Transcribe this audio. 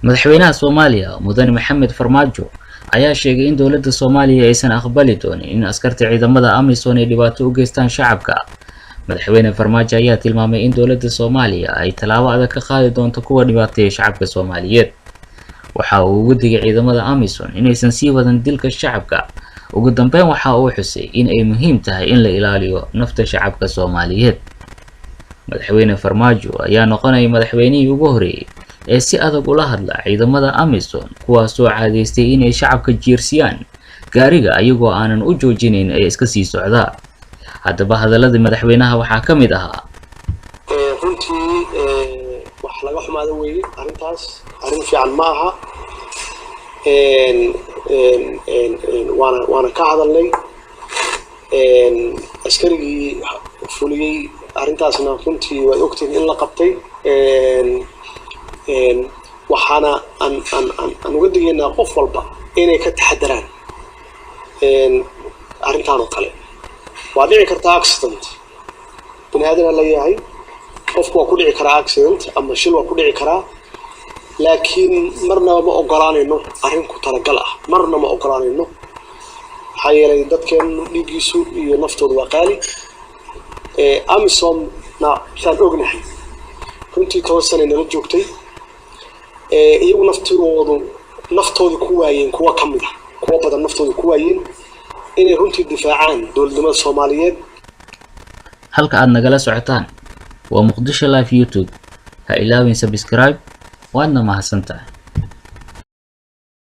Madaxweynaha Soomaaliya, Mudane Maxamed Farmaajo, ayaa sheegay in dowladda Soomaaliya aysan aqbali doonin in askarta ciidamada AMISOM ay dhibaato u geystaan shacabka. Madaxweyne Farmaajo ayaa tilmaamay in dowladda Soomaaliya ay tallaabo adag ka qaadi doonto kuwa dhibaateeya shacabka Soomaaliyeed. Waxa uu ugu digay ciidamada AMISOM inaysan sii wadan dilka shacabka. Ugu dambeyn, waxa uu xusay in ay muhiim tahay in la ilaaliyo nafta shacabka Soomaaliyeed. Madaxweyne Farmaajo ayaa noqonaya madaxweynihii ugu horeeyay ee si adag ula hadla ciidamada AMISOM, kuwaasoo caadeystay inay shacabka jiirsiyaan gaariga ayagoo aanan u joojinayn ee iska sii socdaa. Haddaba, hadaladii madaxweynaha waxaa ka mid ahaa: Runtii wax laga xumaado weeye arrintaas, arrin fiican ma aha. Waana ka hadalnay. Askarigii fuliyey arrintaasna runtii waad ogtihiin in la qabtay. Waxaana aan uga digaynaa qof walba inay ka taxadaraan arrintan oo kale. Waa dhici kartaa accident, bini aadana la yahay, qofku waa ku dhici karaa accident ama shil waa ku dhici karaa, laakiin marnaba ma ogolaanayno arrin ku talagal ah, marna ma ogolaanayno. Maxaa yeelay, dadkeenu dhiiggiisu iyo naftoodu waa qaali. AMISOMna saan ognahay runtii 10 sanay nala joogtay. Iyagu naftigoodu naftooda ku waayeen, kuwa ka mid ah, kuwa badan naftooda ku waayeen inay runtii difaacaan dowladnimada Soomaaliyeed. Halka aad nagala socotaan waa Muqdisho Live YouTube. Ha ilaawin subscribe, waadna mahadsantahay.